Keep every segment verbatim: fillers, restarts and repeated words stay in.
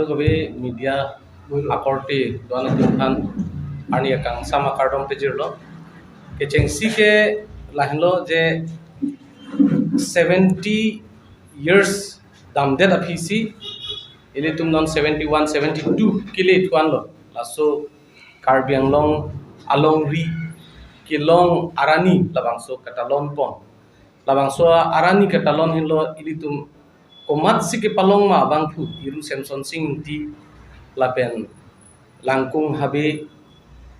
Kove media akorte do-an atum aphan arni akangsam akardom pajirlo. Kechengsi ke lahenlo je seventy years damdet aphisi ilitum non seventy one, seventy two kile thuanlo. Laso Karbi Anglong alongri kelong arani labangso katalon pon. Labangso arani katalon henlo ilitum komatsi kepalong ma abangphu Iru Semson Sing Ingti lapen Langkung Habe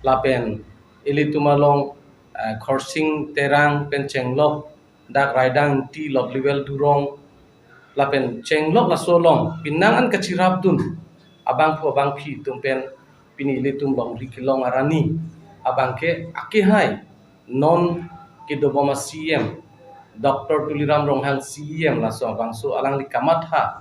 lapen ilitum along, eh, Khorsing Terang pen chenglok, dak Raidang Ingti, Lokliwel Durong lapen chenglok laso along penang an kachirapdun abangphu abangphi atum pen pini ilitum longri kelong arani abangke akehai non kedobom a-C E M Doctor Tuliram Ronghang C E M laso abangso alangli kamatha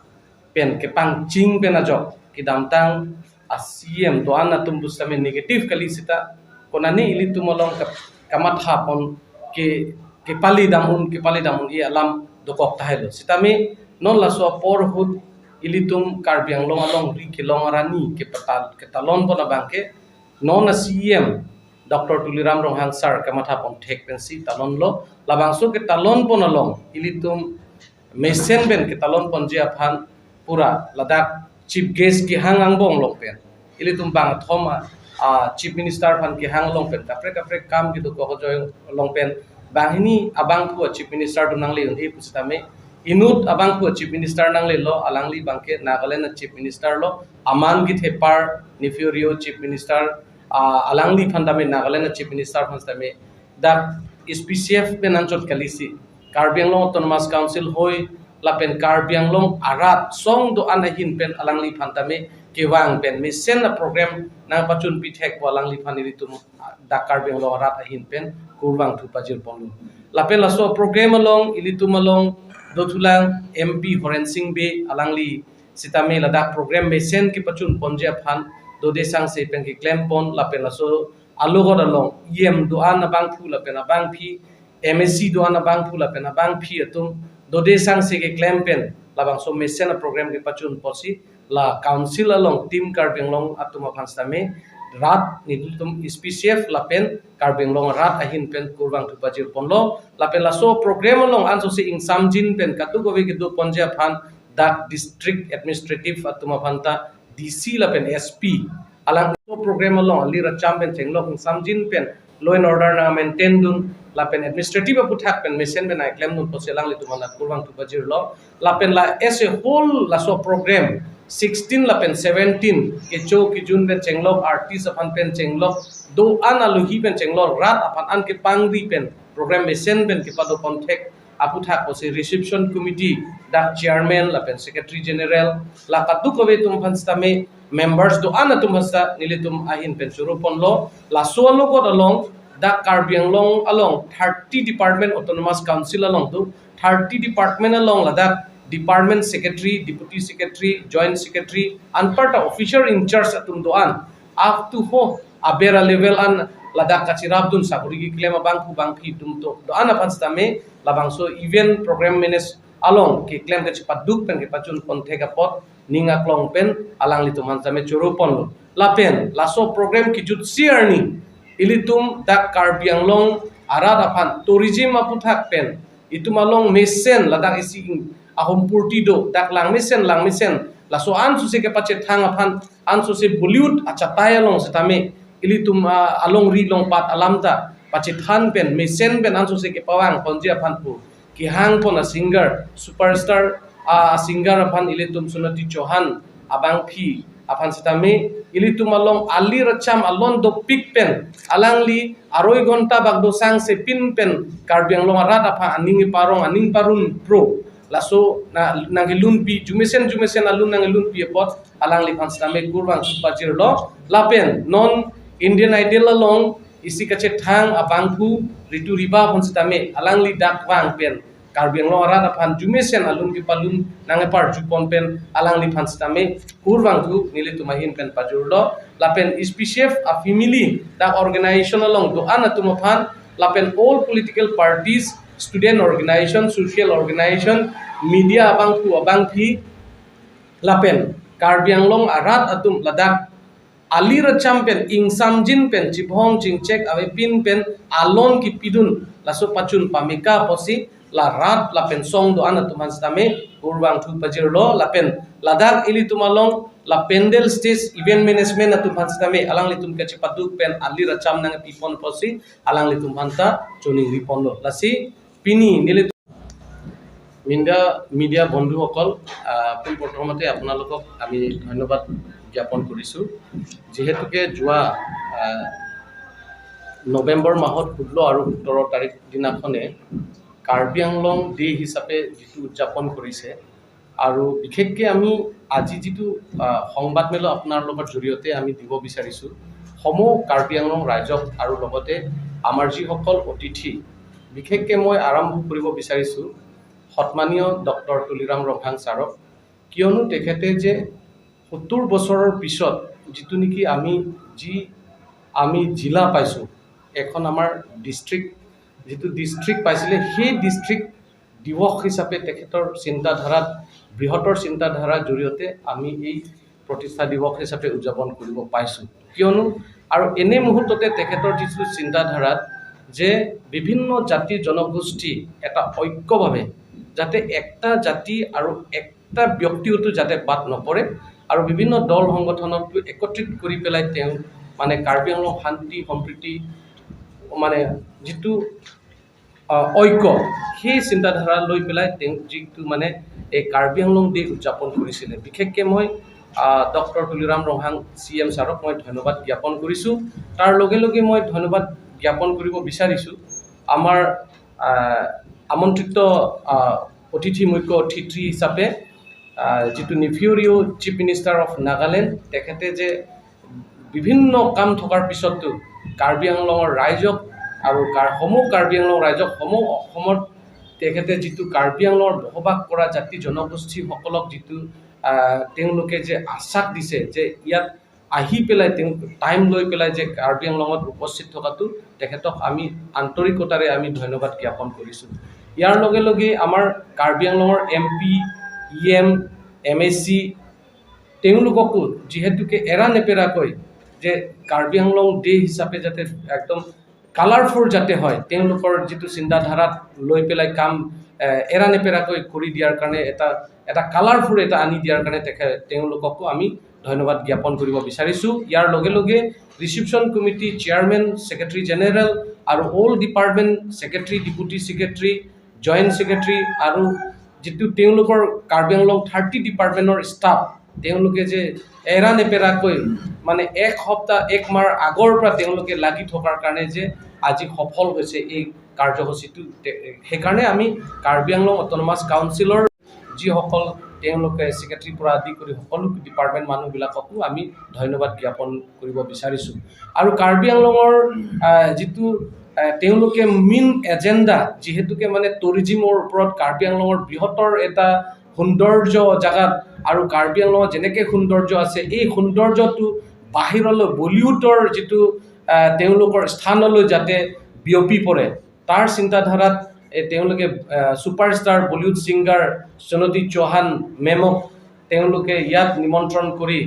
pen kepangching pen ajok kedamtang a-C E M do-an atum pusitame negative kali seta konane ilitum along ke-, kamatha pon ke, kepali dam un, kepali dam un e alam dokok tahai lo. Sitame non laso apor ahut ilitum Karbi Anglong alongri kelong arani kepatal, ketalon pon abangke non a-C E M Doctor Tuliram Ronghang sir kamatha pon thek pensi talonlo. Labangso ketalon pon along ilitum mesen pen ketalon ponji aphan pura ladak chief guest kehang angbong along pen ilitum bangthom a, a, chief minister aphan kehang along pen kaprek kaprek kam kedokok ajoine along pen banghini abangphu a-chief minister atum nangle un-e pusitame inut abangphu a-chief minister nanglelo, alangli abangke Nagaland a-chief minister lo, Aman Kithepar Neiphiu Rio chief minister, a, alangliphan tame Nagaland a-chief minister aphan tame dak S P C F pen anchot kalisi Karbi Anglong Autonomous Council hoi lapen Karbi Anglong arat song do-an ahin pen alangliphan tame kevang pen mesen a-program nangpachun pithek pu alangliphan ilitum dak Karbi Anglong arat ahin pen kurvangthu pajir ponlo. Lapen laso program along ilitum along dothulang M P Horen Sing Bey alangli sitame ladak program mesen kepachun ponji aphan dode sangse pen keklem pon lapen laso alogot along E M do-an abangphu lapen abangphi, M A C do-an abangphu lapen abangphi atum dode sangse keklem pen labangso mesen a-program kepachun ponsi la council along Team Karbi Anglong atum aphan sitame rat nelitum S P C F lapen Karbi Anglong rat ahin pen kurvangthu pajir ponlo. Lapen laso program along ansose ingsamjin pen kadokave kedo ponji aphan dak district administrative atum aphan ta D C lapen S P alang laso program along ali racham pen chenglok ingsamjin pen law and order nangmaintain dun lapen administrative aphuthak pen mesen pen nangklemdun pusi alanglitum aphan kurvangthu pajirlo. Lapen la as a whole laso program sixteen lapen seventeen kecho kejun pen chenglok, artist aphan pen chenglok, do-an alohi pen chenglok, rat aphan an kepangri pen program mesen pen kepado ponthek aphuthak pusi reception committee dak chairman lapen secretary general la kadokave atum aphan sitame members do-an atum aphan sita nelitum ahin pen choro ponlo. Laso alogot along dak Karbi Anglong along thirty department Autonomous Council along do thirty department along ladak department secretary, deputy secretary, joint secretary anparta officer in charge atum do-an up to ho aber a-level an ladak kachirapdun sakori keklem abangphu bangphi atum do-an aphan sitame labangso event program manage along keklem kachipaduk pen kepachun ponthek apot ning aklong pen alanglitum aphan sitame choro ponlo. Lapen laso program kejutsi arni ilitum dak Karbi Anglong arat aphan tourism aphuthak pen itum along mesen ladak isi ahompurti do dak langmesen langmesen laso ansose kepachethang aphan ansose Bollywood achatai along sitame ilitum, ah, alongri longpat alam ta pachethan pen mesen pen ansose kepavang ponji aphan pu kehang pon a-singer superstar, ah, singer aphan ilitum Sunati Chauhan abangphi aphan sitame ilitum along ali racham alon dopik pen alangli aroi ghonta bak do sangse pin pen Karbi Anglong arat aphan aning parong aning parun pro laso na nanglunpi jumesen jumesen alun nanglunpi apot alangliphan sitame kurvangthu pajirlo. Lapen non Indian Idol along isi kachethang abangphu Ritu Riba aphan sitame alangli dak vang pen Karbi Anglong arat aphan jumesen alun kepalun nangparju pon pen alangliphan sitame kurvangthu nelitum ahin pen pajirlo. Lapen S P C F a-family dak organization along do-an atum aphan lapen all political parties, student organization, social organization, media abangphu abangphi lapen Karbi Anglong arat atum ladak alir acham pen, ingsamjin pen, chibhong chingchek avepin pen alon kipidun, laso pachun pameka apotsi la rat lapen song do-an atum aphan sitame kurvangthu pajirlo, lapen ladak ilitum along la pandal stage event management atum aphan sitame alanglitum kachepaduk pen alir acham nangpipon apotsi alanglitum aphanta choningri ponlo. Lasi pini nelitum media, media বন্ধুসকল, আহ, পোনপ্ৰথমতে আপোনালোকক আমি ধন্যবাদ জ্ঞাপন কৰিছোঁ। যিহেতুকে যোৱা, আহ, নৱেম্বৰ মাহত ষোল্ল আৰু সোতৰ তাৰিখ দিনাখনে কাৰ্বি আংলং ডে হিচাপে যিটো উদযাপন কৰিছে, আৰু বিশেষকৈ আমি আজি যিটো, আহ, সংবাদমেল আপোনাৰ লগত জৰিয়তে আমি দিব বিচাৰিছোঁ, সমূহ কাৰ্বি আংলং ৰাইজক আৰু লগতে আমাৰ যিসকল অতিথি, বিশেষকৈ মই আৰম্ভ কৰিব বিচাৰিছোঁ সন্মানীয় ডক্টৰ তুলিৰাম ৰংহাং ছাৰক, কিয়নো তেখেতে যে সত্তৰ বছৰৰ পিছত যিটো নেকি আমি, যি আমি জিলা পাইছোঁ, এখন আমাৰ ডিষ্ট্ৰিক্ট, যিটো ডিষ্ট্ৰিক্ট পাইছিলে, সেই ডিষ্ট্ৰিক্ট দিৱস হিচাপে তেখেতৰ চিন্তাধাৰাত, বৃহত্তৰ চিন্তাধাৰাৰ জৰিয়তে আমি এই প্ৰতিষ্ঠা দিৱস হিচাপে উদযাপন কৰিব পাইছোঁ। কিয়নো আৰু এনে মুহূৰ্ততে তেখেতৰ যিটো চিন্তাধাৰাত যে বিভিন্ন জাতি জনগোষ্ঠী এটা ঐক্যভাৱে যাতে একটা জাতি আৰু একটা ব্যক্তিওতো যাতে বাদ নপৰে আৰু বিভিন্ন দল সংগঠনকতো একত্ৰিত কৰি পেলাই তেওঁ মানে কাৰ্বি আংলং শান্তি সম্প্ৰীতি মানে যিটো, আহ, ঐক্য, সেই চিন্তাধাৰা লৈ পেলাই তেওঁ যিটো মানে এই কাৰ্বি আংলং ডে উদযাপন কৰিছিলে। বিশেষকৈ মই, আহ, ডক্টৰ তুলিৰাম ৰংহাং চি এম ছাৰক মই ধন্যবাদ জ্ঞাপন কৰিছোঁ। তাৰ লগে লগে মই ধন্যবাদ জ্ঞাপন কৰিব বিচাৰিছোঁ আমাৰ, আহ, আমন্ত্ৰিত, আহ, অতিথি, মুখ্য অতিথি হিচাপে, আহ, যিটো Neiphiu Rio' chief minister of Nagaland, তেখেতে যে বিভিন্ন কাম থকাৰ পিছতো কাৰ্বি আংলঙৰ ৰাইজক আৰু কাৰ-, সমূহ কাৰ্বি আংলং ৰাইজক, সমূহ অসমত তেখেতে যিটো কাৰ্বি আংলঙৰ বসবাস কৰা জাতি জনগোষ্ঠীসকলক যিটো, আহ, তেওঁলোকে যে আশ্বাস দিছে যে ইয়াত আহি পেলাই তেওঁ টাইম লৈ পেলাই যে কাৰ্বি আংলঙত উপস্থিত থকাটো তেখেতক আমি আন্তৰিকতাৰে আমি ধন্যবাদ জ্ঞাপন কৰিছোঁ। ইয়াৰ লগে লগে আমাৰ কাৰ্বি আংলঙৰ M P, E M, M A C, তেওঁলোককো যিহেতুকে এৰা নেপেৰাকৈ যে কাৰ্বি আংলং ডে হিচাপে যাতে একদম কালাৰফুল যাতে হয়, তেওঁলোকৰ যিটো চিন্তাধাৰাত লৈ পেলাই কাম, এ, এৰা নেপেৰাকৈ কৰি দিয়াৰ কাৰণে, এটা, এটা কালাৰফুল এটা আনি দিয়াৰ কাৰণে তেখে-, তেওঁলোককো আমি ধন্যবাদ জ্ঞাপন কৰিব বিচাৰিছোঁ। ইয়াৰ লগে লগে reception committee chairman, secretary general আৰু all department secretary, deputy secretary, joint secretary আৰু যিটো তেওঁলোকৰ কাৰ্বি আংলং থাৰ্টি ডিপাৰ্টমেণ্টৰ ষ্টাফ, তেওঁলোকে যে এৰা নেপেৰাকৈ মানে এক সপ্তাহ, এক মাহ আগৰ পৰা তেওঁলোকে লাগি থকাৰ কাৰণে যে আজি সফল হৈছে এই কাৰ্যসূচীটো। তে-, সেইকাৰণে আমি কাৰ্বি আংলং অট'নমাছ কাউন্সিলৰ যিসকল তেওঁলোকে ছেক্ৰেটাৰীৰ পৰা আদি কৰি সকলো ডিপাৰ্টমেণ্ট মানুহবিলাককো আমি ধন্যবাদ জ্ঞাপন কৰিব বিচাৰিছোঁ। আৰু কাৰ্বি আংলঙৰ, আহ, যিটো, আহ, তেওঁলোকে মেইন এজেণ্ডা, যিহেতুকে মানে টুৰিজিমৰ ওপৰত কাৰ্বি আংলঙৰ বৃহত্তৰ এটা সৌন্দৰ্য জাগাত আৰু কাৰ্বি আংলঙত যেনেকে সৌন্দৰ্য আছে, এই সৌন্দৰ্যটো বাহিৰলৈ বলিউডৰ যিটো, আহ, তেওঁলোকৰ স্থানলৈ যাতে বিয়পি পৰে, তাৰ চিন্তাধাৰাত, এ, তেওঁলোকে, আহ, ছুপাৰষ্টাৰ বলিউড ছিংগাৰ সোনটি চৌহান মেমক তেওঁলোকে ইয়াত নিমন্ত্ৰণ কৰি,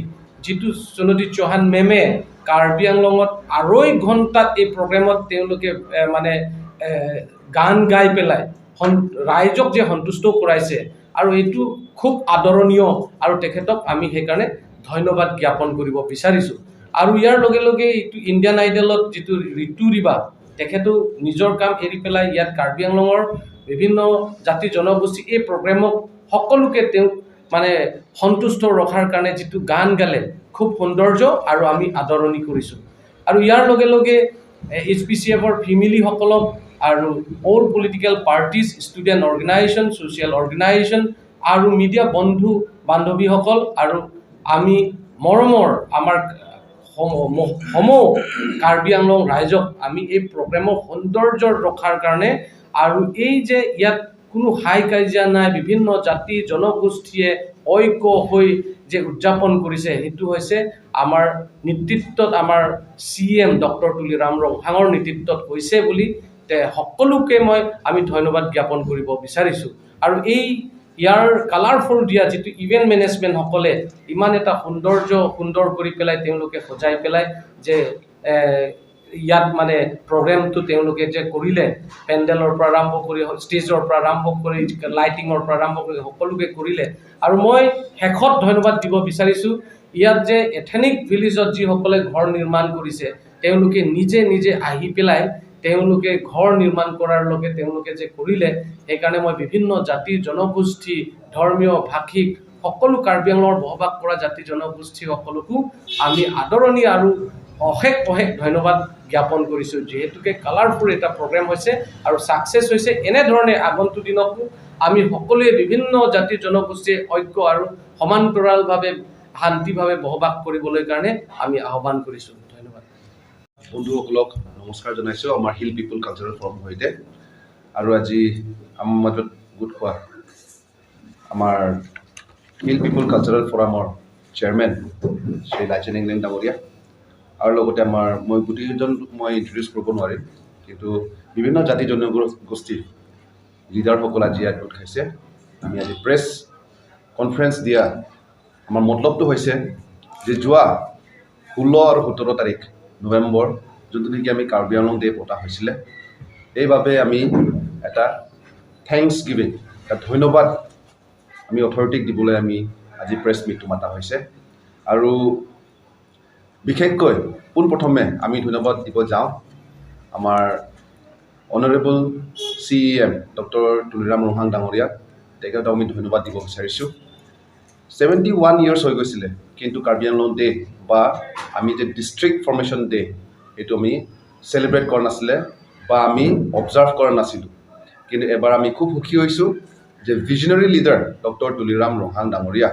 যিটো সোনটি চৌহান মেমে কাৰ্বি আংলঙত আঢ়ৈ ঘণ্টাত এই প্ৰগ্ৰেমত তেওঁলোকে, এ, মানে, এ, গান গাই পেলাই সন-, ৰাইজক যে সন্তুষ্ট কৰাইছে, আৰু এইটো খুব আদৰণীয়, আৰু তেখেতক আমি সেইকাৰণে ধন্যবাদ জ্ঞাপন কৰিব বিচাৰিছোঁ। আৰু ইয়াৰ লগে লগে এইটো ইণ্ডিয়ান আইডলত যিটো ঋতু ৰিবা, তেখেতো নিজৰ কাম এৰি পেলাই ইয়াত কাৰ্বি আংলঙৰ বিভিন্ন জাতি জনগোষ্ঠী এই প্ৰগ্ৰেমক সকলোকে তেওঁ মানে সন্তুষ্ট ৰখাৰ কাৰণে যিটো গান গালে, খুব সৌন্দৰ্য আৰু আমি আদৰণি কৰিছোঁ। আৰু ইয়াৰ লগে লগে এইচ পি চি এফৰ ফেমিলিসকলক আৰু all political parties, student organisation, social organisation আৰু মিডিয়া বন্ধু বান্ধৱীসকল আৰু আমি মৰমৰ আমাৰ সম-, ম-, সমূহ কাৰ্বি আংলং ৰাইজক আমি এই প্ৰগ্ৰেমৰ সৌন্দৰ্য ৰখাৰ কাৰণে আৰু এই যে ইয়াত কোনো হাই কাজিয়া নাই, বিভিন্ন জাতি জনগোষ্ঠীয়ে ঐক্য হৈ যে উদযাপন কৰিছে, সেইটো হৈছে আমাৰ নেতৃত্বত আমাৰ চি এম ডক্টৰ তুলিৰাম ৰংহাঙৰ নেতৃত্বত হৈছে বুলি তে সকলোকে মই, আমি ধন্যবাদ জ্ঞাপন কৰিব বিচাৰিছোঁ। আৰু এই ইয়াৰ কালাৰফুল দিয়া যিটো ইভেণ্ট মেনেজমেণ্ট সকলে ইমান এটা সৌন্দৰ্য সুন্দৰ কৰি পেলাই তেওঁলোকে সজাই পেলাই যে এ, ইয়াত মানে প্ৰগ্ৰেমটো তেওঁলোকে যে কৰিলে, পেণ্ডেলৰ পৰা আৰম্ভ কৰি, ষ্টেজৰ পৰা আৰম্ভ কৰি, লাইটিঙৰ পৰা আৰম্ভ কৰি সকলোকে কৰিলে। আৰু মই শেষত ধন্যবাদ দিব বিচাৰিছোঁ ইয়াত যে এথেনিক ভিলেজত যিসকলে ঘৰ নিৰ্মাণ কৰিছে, তেওঁলোকে নিজে নিজে আহি পেলাই তেওঁলোকে ঘৰ নিৰ্মাণ কৰাৰ লগে তেওঁলোকে যে কৰিলে, সেইকাৰণে মই বিভিন্ন জাতি জনগোষ্ঠী, ধৰ্মীয়, ভাষিক সকলো কাৰ্বি আংলঙৰ বসবাস কৰা জাতি জনগোষ্ঠী সকলকো আমি আদৰণি আৰু অশেষ অশেষ ধন্যবাদ জ্ঞাপন কৰিছোঁ। যিহেতুকে কালাৰফুল এটা প্ৰগ্ৰেম হৈছে আৰু ছাকচেছ হৈছে, এনেধৰণে আগন্তুক দিনতো আমি সকলোৱে বিভিন্ন জাতি জনগোষ্ঠীয়ে ঐক্য আৰু সমান্তৰালভাৱে শান্তিভাৱে বসবাস কৰিবলৈ কাৰণে আমি আহ্বান কৰিছোঁ। ধন্যবাদ। বন্ধুসকলক নমস্কাৰ জনাইছোঁ আমাৰ হিল পিপল কালচাৰেল ফৰামৰ সৈতে। আৰু আজি আমাৰ মাজত গোট খোৱা আমাৰ হিল পিপল কালচাৰেল ফৰামৰ চেয়াৰমেন শ্ৰী লাইচেন ইংলেং ডাঙৰীয়া আৰু লগতে আমাৰ, মই গোটেইজন মই ইণ্ট্ৰডিউচ কৰিব নোৱাৰিম, কিন্তু বিভিন্ন জাতি জনগোষ্ঠীৰ লিডাৰসকল আজি ইয়াত গোট খাইছে। আমি আজি প্ৰেছ কনফাৰেন্স দিয়া আমাৰ মতলবটো হৈছে যে যোৱা ষোল্ল আৰু সোতৰ তাৰিখ নৱেম্বৰ, যোনটো নেকি আমি কাৰ্বি আংলং ডে পতা হৈছিলে, এইবাবে আমি এটা থেংকছ গিভিং, এটা ধন্যবাদ আমি অথৰিটিক দিবলৈ আমি আজি প্ৰেছ মিটটো মাতা হৈছে। আৰু বিশেষকৈ পোনপ্ৰথমে আমি ধন্যবাদ দিব যাওঁ আমাৰ অনাৰেবল চি ই এম ডক্টৰ তুলিৰাম ৰংহাং ডাঙৰীয়াক, তেখেতক আমি ধন্যবাদ দিব বিচাৰিছোঁ। ছেভেণ্টি ওৱান ইয়াৰ্ছ হৈ গৈছিলে, কিন্তু কাৰ্বি আংলং ডে বা আমি যে ডিষ্ট্ৰিক্ট ফৰ্মেশ্যন ডে, এইটো আমি চেলিব্ৰেট কৰা নাছিলে বা আমি অবজাৰ্ভ কৰা নাছিলোঁ। কিন্তু এবাৰ আমি খুব সুখী হৈছোঁ যে ভিজনেৰী লিডাৰ ডক্টৰ তুলিৰাম ৰংহাং ডাঙৰীয়া,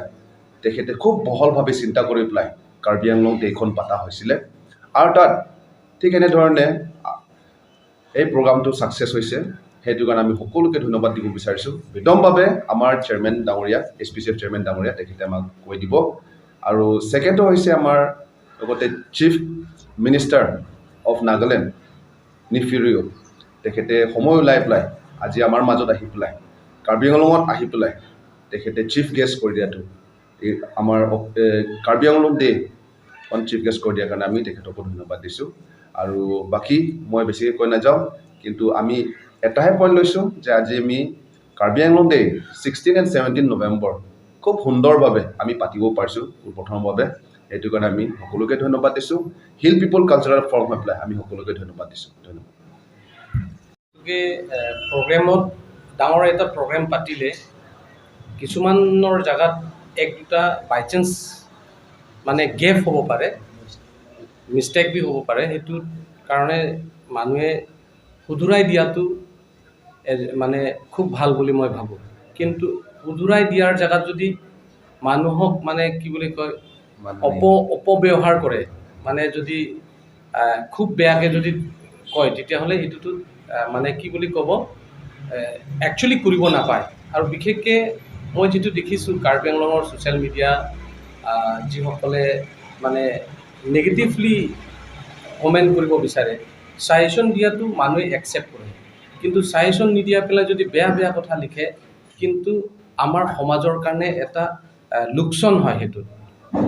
তেখেতে খুব বহলভাৱে চিন্তা কৰি পেলাই কাৰ্বি আংলং ডেখন পতা হৈছিলে। আৰু তাত ঠিক এনেধৰণে এই প্ৰগ্ৰামটো ছাকচেছ হৈছে। সেইটো কাৰণে আমি সকলোকে ধন্যবাদ দিব বিচাৰিছোঁ। বিতংভাৱে আমাৰ চেয়াৰমেন ডাঙৰীয়া, S P C F chairman ডাঙৰীয়া, তেখেতে আমাক কৈ দিব। আৰু ছেকেণ্ডটো হৈছে আমাৰ লগতে chief minister of Nagaland nephew Rio', তেখেতে সময় ওলাই পেলাই আজি আমাৰ মাজত আহি পেলাই, কাৰ্বি আংলঙত আহি পেলাই তেখেতে চিফ গেষ্ট কৰি দিয়াটো, এই আমাৰ অ- এ, Karbi Anglong day on chief guest কৰি দিয়াৰ কাৰণে আমি তেখেতকো ধন্যবাদ দিছোঁ। আৰু বাকী মই বেছিকৈ কৈ নাযাওঁ, কিন্তু আমি এটাহে পইণ্ট লৈছোঁ যে আজি আমি Karbi Anglong day sixteen and seventeen November খুব সুন্দৰভাৱে আমি পাতিব পাৰিছোঁ উদ্বোধনৰ বাবে। সেইটো কাৰণে আমি সকলোকে ধন্যবাদ দিছোঁ। হিল পিপল কালচাৰেল ফৰাম হৈ পেলাই আমি সকলোকে ধন্যবাদ দিছোঁ। ধন্যবাদ। গতিকে এ, প্ৰগ্ৰেমত, ডাঙৰ এটা প্ৰগ্ৰেম পাতিলে কিছুমানৰ জেগাত এক দুটা বাই চান্স মানে গেপ হ'ব পাৰে, মিষ্টেক বি হ'ব পাৰে। সেইটো কাৰণে মানুহে শুধৰাই দিয়াটো এ, মানে খুব ভাল বুলি মই ভাবোঁ। কিন্তু শুধৰাই দিয়াৰ জেগাত যদি মানুহক মানে কি বুলি কয়, অপ অপব্যৱহাৰ কৰে, মানে যদি আহ, খুব বেয়াকৈ যদি কয়, তেতিয়াহ'লে এইটোতো আহ, মানে কি বুলি ক'ব, একচুৱেলি কৰিব নাপায়। আৰু বিশেষকৈ মই যিটো দেখিছোঁ কাৰ্বি আংলঙৰ ছ'চিয়েল মিডিয়া, যিসকলে মানে নিগেটিভলি কমেণ্ট কৰিব বিচাৰে, ছাজেশ্যন দিয়াটো মানুহে একচেপ্ট কৰে, কিন্তু ছাজেশ্যন নিদিয়া পেলাই যদি বেয়া বেয়া কথা লিখে, কিন্তু আমাৰ সমাজৰ কাৰণে এটা আহ, লোকচান হয়, সেইটো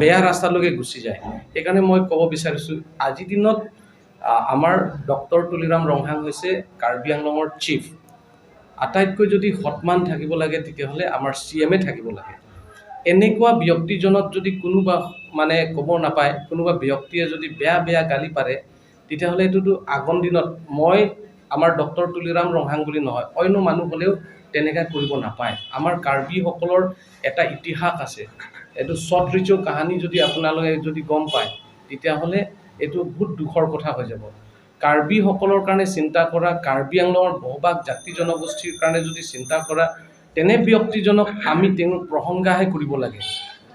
বেয়া ৰাস্তালৈকে গুচি যায়। সেইকাৰণে মই ক'ব বিচাৰিছোঁ, আজিৰ দিনত আহ, আমাৰ ডক্টৰ তুলিৰাম ৰংহাং হৈছে কাৰ্বি আংলঙৰ চিফ। আটাইতকৈ যদি সন্মান থাকিব লাগে, তেতিয়াহ'লে আমাৰ চি এম এ থাকিব লাগে। এনেকুৱা ব্যক্তিজনক যদি কোনোবা মানে ক'ব নাপায়, কোনোবা ব্যক্তিয়ে যদি বেয়া বেয়া গালি পাৰে, তেতিয়াহ'লে এইটোতো আগৰ দিনত মই, আমাৰ ডক্টৰ তুলিৰাম ৰংহাং বুলি নহয়, অন্য মানুহ হ'লেও তেনেকা কৰিব নাপায়। আমাৰ কাৰ্বিসকলৰ এটা ইতিহাস আছে। এইটো শ্বৰ্ট ৰিচৰ কাহানী যদি আপোনালোকে যদি গম পায়, তেতিয়াহ'লে এইটো বহুত দুখৰ কথা হৈ যাব। কাৰ্বিসকলৰ কাৰণে চিন্তা কৰা, কাৰ্বি আংলঙৰ বসবাস জাতি জনগোষ্ঠীৰ কাৰণে যদি চিন্তা কৰা, তেনে ব্যক্তিজনক আমি তেওঁৰ প্ৰশংসাহে কৰিব লাগে।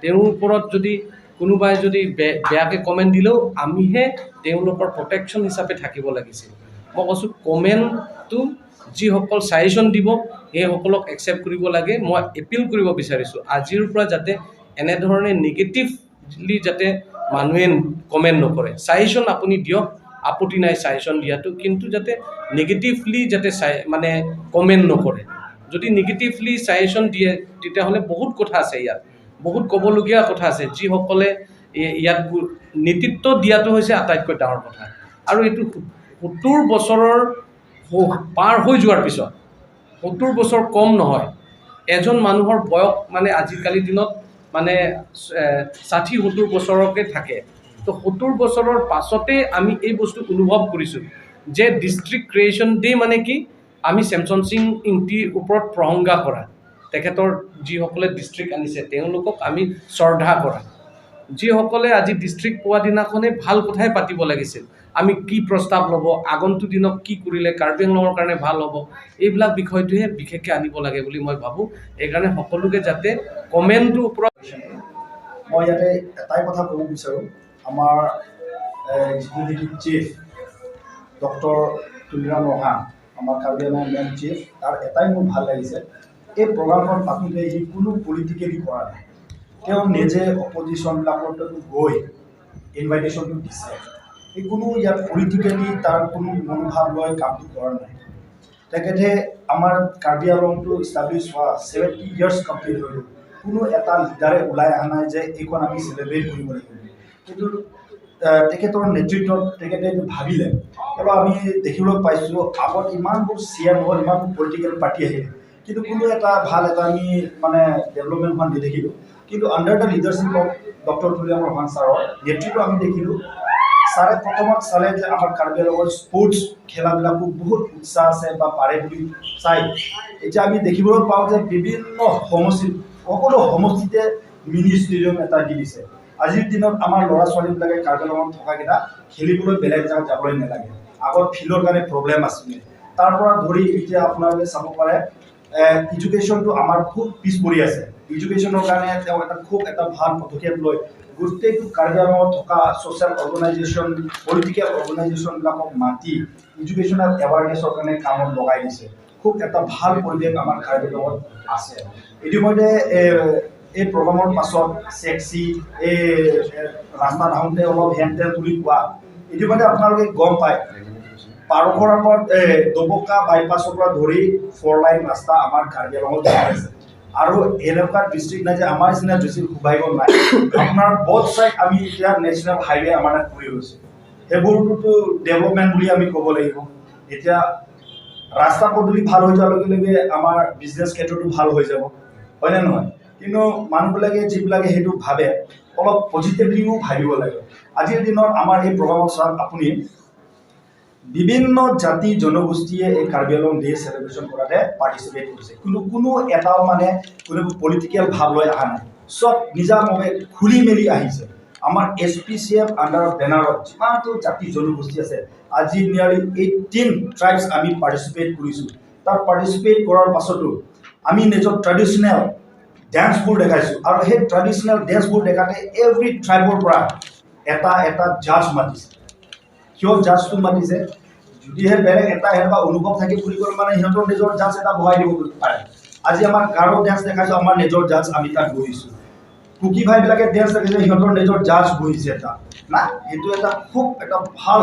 তেওঁৰ ওপৰত যদি কোনোবাই যদি বে বেয়াকৈ কমেণ্ট দিলেও আমিহে তেওঁলোকৰ প্ৰটেকশ্যন হিচাপে থাকিব লাগিছিল। মই কৈছোঁ, কমেণ্টটো যিসকল ছাজেশ্যন দিব, সেইসকলক একচেপ্ট কৰিব লাগে। মই এপিল কৰিব বিচাৰিছোঁ, আজিৰ পৰা যাতে এনেধৰণে নিগেটিভলি যাতে মানুহে কমেণ্ট নকৰে। ছাজেশ্যন আপুনি দিয়ক, আপত্তি নাই ছাজেশ্যন দিয়াটো, কিন্তু যাতে নিগেটিভলি যাতে চাই মানে কমেণ্ট নকৰে। যদি নিগেটিভলি ছাজেশ্যন দিয়ে, তেতিয়াহ'লে বহুত কথা আছে ইয়াত, বহুত ক'বলগীয়া কথা আছে, যিসকলে এ- ইয়াত গু- নেতৃত্ব দিয়াটো হৈছে আটাইতকৈ ডাঙৰ কথা। আৰু এইটো সত্তৰ বছৰৰ হ- পাৰ হৈ যোৱাৰ পিছত, সত্তৰ বছৰ কম নহয়, এজন মানুহৰ বয়স মানে আজিকালিৰ দিনত মানে এ, ষাঠি সত্তৰ বছৰকে থাকে। তো সত্তৰ বছৰৰ পাছতে আমি এই বস্তু অনুভৱ কৰিছোঁ যে ডিষ্ট্ৰিক্ট ক্ৰিয়েশ্যন ডে মানে কি, আমি ছেমছন সিং ইংতিৰ ওপৰত প্ৰশংসা কৰা, তেখেতৰ যিসকলে ডিষ্ট্ৰিক্ট আনিছে তেওঁলোকক আমি শ্ৰদ্ধা কৰা। যিসকলে আজি ডিষ্ট্ৰিক্ট পোৱা দিনাখনে ভাল কথাই পাতিব লাগিছিল, আমি কি প্ৰস্তাৱ ল'ব, আগন্তুক দিনত কি কৰিলে কাৰ্বি আংলঙৰ কাৰণে ভাল হ'ব, এইবিলাক বিষয়টোহে বিশেষকৈ আনিব লাগে বুলি মই ভাবোঁ। এইকাৰণে সকলোকে যাতে কমেণ্টটোৰ ওপৰত মই ইয়াতে এটাই কথা ক'ব বিচাৰোঁ, আমাৰ এ, যিটো নেকি চিফ ডক্টৰ তুলিৰাম ৰংহাং, আমাৰ কাৰ্বি আংলং মেইন চিফ, তাৰ এটাই মোৰ ভাল লাগিছে, এই প্ৰগ্ৰামখন পাতোঁতে সি কোনো পলিটিকেলি কৰা নাই। তেওঁ নিজে অপজিশ্যনবিলাকত গৈ ইনভাইটেশ্যনটো দিছে। সি কোনো ইয়াত পলিটিকেলি তাৰ কোনো মনোভাৱ লৈ কামটো কৰা নাই। তেখেতে আমাৰ কাৰ্বি আংলংটো ইষ্টাব্লিছ হোৱা ছেভেণ্টি ইয়াৰ্ছ কমপ্লিট হৈ গ'ল। কোনো এটা লিডাৰে ওলাই অহা নাই যে এইখন আমি চেলিব্ৰেট কৰিব লাগিব। কিন্তু আহ, তেখেতৰ নেতৃত্বত তেখেতে এইটো ভাবিলে। আৰু আমি দেখিবলৈ পাইছোঁ, আগত ইমানবোৰ চি এম হ'ল, ইমানবোৰ পলিটিকেল পাৰ্টি আহিল, কিন্তু কোনো এটা ভাল এটা আমি মানে ডেভেলপমেণ্ট হোৱা নেদেখিলোঁ। কিন্তু under the leadership of doctor Tuliram Ronghang ছাৰৰ নেতৃত্ব আমি দেখিলোঁ। ছাৰে প্ৰথমত চালে যে আমাৰ কাৰ্বি আংলঙৰ স্পৰ্টছ খেলাবিলাকো বহুত উৎসাহ আছে বা পাৰে বুলি চাই এতিয়া আমি দেখিবলৈ পাওঁ যে বিভিন্ন সমষ্টিত, সকলো সমষ্টিতে মিনি ষ্টেডিয়াম এটা দি দিছে। আজিৰ দিনত আমাৰ ল'ৰা ছোৱালীবিলাকে কাৰ্বি আংলঙত থকাকেইটা খেলিবলৈ বেলেগ জেগাত যাবলৈ নালাগে। আগত ফিল্ডৰ কাৰণে প্ৰব্লেম আছিলে, তাৰ পৰা ধৰি এতিয়া আপোনালোকে চাব পাৰে এডুকেশ্যনটো আমাৰ খুব পিছ পৰি আছে। এডুকেশ্যনৰ কাৰণে তেওঁ এটা খুব এটা ভাল পদক্ষেপ লৈ গোটেইটো কাৰ্বি আংলঙত থকা ছ'চিয়েল অৰ্গেনাইজেশ্যন, পলিটিকেল অৰ্গেনাইজেশ্যনবিলাকক মাতি এডুকেশ্যনেল এৱাৰনেছৰ কাৰণে কামত লগাই দিছে। খুব এটা ভাল পৰিৱেশ আমাৰ কাৰ্বি আংলঙত আছে। ইতিমধ্যে এ- এই প্ৰগ্ৰামৰ পাছত ছেক্সি এই এ, ৰাস্তাত আহোঁতে অলপ হেন তেন বুলি কোৱা, ইতিমধ্যে আপোনালোকে গম পায়, পাৰখৰ আগত এ, ডবকা বাইপাছৰ পৰা ধৰি ফ'ৰ লাইন ৰাস্তা আমাৰ কাৰ্বি আংলঙত বনাই আছে। আৰু এনেকুৱা ডিষ্ট্ৰিক্ট নাই যে আমাৰ নিচিনা বেছি সৌভাগ্য নাই। আপোনাৰ বথ চাইড আমি এতিয়া নেশ্যনেল হাইৱে আমাৰ ইয়াত কৰি গৈছে, সেইবোৰতো ডেভেলপমেণ্ট বুলি আমি ক'ব লাগিব। এতিয়া ৰাস্তা পদূলি ভাল হৈ যোৱাৰ লগে লগে আমাৰ বিজনেছ ক্ষেত্ৰতো ভাল হৈ যাব, হয়নে নহয়? কিন্তু মানুহবিলাকে যিবিলাকে সেইটো ভাবে, অলপ পজিটিভলিও ভাবিব লাগে। আজিৰ দিনত আমাৰ এই প্ৰগ্ৰামত চাওক আপুনি, বিভিন্ন জাতি জনগোষ্ঠীয়ে এই কাৰ্বি আংলং ডে চেলিব্ৰেশ্যন কৰাতে পাৰ্টিচিপেট কৰিছে, কিন্তু কোনো এটাও মানে কোনো পলিটিকেল ভাৱ লৈ অহা নাই। চব নিজাভাৱে খুলি মেলি আহিছে। আমাৰ এছ পি চি এফ আণ্ডাৰৰ বেনাৰত যিমানটো জাতি জনগোষ্ঠী আছে, আজি নিয়াৰলি এইটিন ট্ৰাইবছ আমি পাৰ্টিচিপেট কৰিছোঁ। তাত পাৰ্টিচিপেট কৰাৰ পাছতো আমি নিজৰ ট্ৰেডিশ্যনেল ডেন্সবোৰ দেখাইছোঁ আৰু সেই ট্ৰেডিশ্যনেল ডেন্সবোৰ দেখাতে এভৰি ট্ৰাইবৰ পৰা এটা এটা জাজ মাতিছে। কিয় জাজটো মাতিছে? যদিহে বেলেগ এটা এনেকুৱা অনুভৱ থাকে বুলি ক'লে মানে সিহঁতৰ নিজৰ জাজ এটা বহাই দিব পাৰে। আজি আমাৰ গাৰো ডেন্স দেখাইছোঁ, আমাৰ নিজৰ জাজ আমি তাত বহিছোঁ। কুকি ভাইবিলাকে ডেন্স দেখাইছে, সিহঁতৰ নিজৰ জাজ বহিছে তাত। না, এইটো এটা খুব এটা ভাল